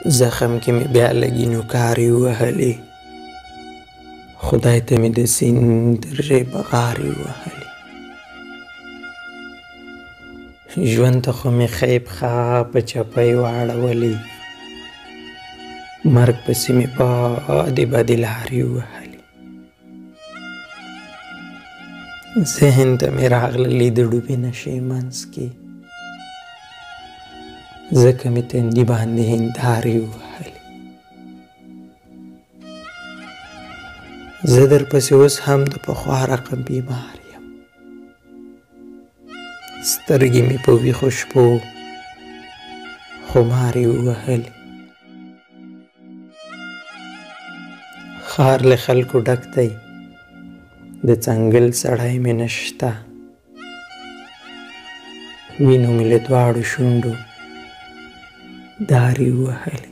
زخم کې مې بیا لږې نوکارې ووهلې، خدای ته مې د سیند درې بغارې ووهلې. ژوند ته خو مې ښۍ پښه په چپۍ واړولې، مرګ پسې مې بدې بدې لارې ووهلې. ذهن ته مې راغللې د ډوبې نشې منځ کې، ځکه مې تندي باندې هندارې ووهلې. زه درپسې اوس هم د پخوا رقم بیمار یم، سترګې مې په ویښو شپو خمارې ووهلې. ښار له خلکو ډک دی، د څنګل سړی مې نشته، وینو مې له دواړو شونډو دارې ووهلې.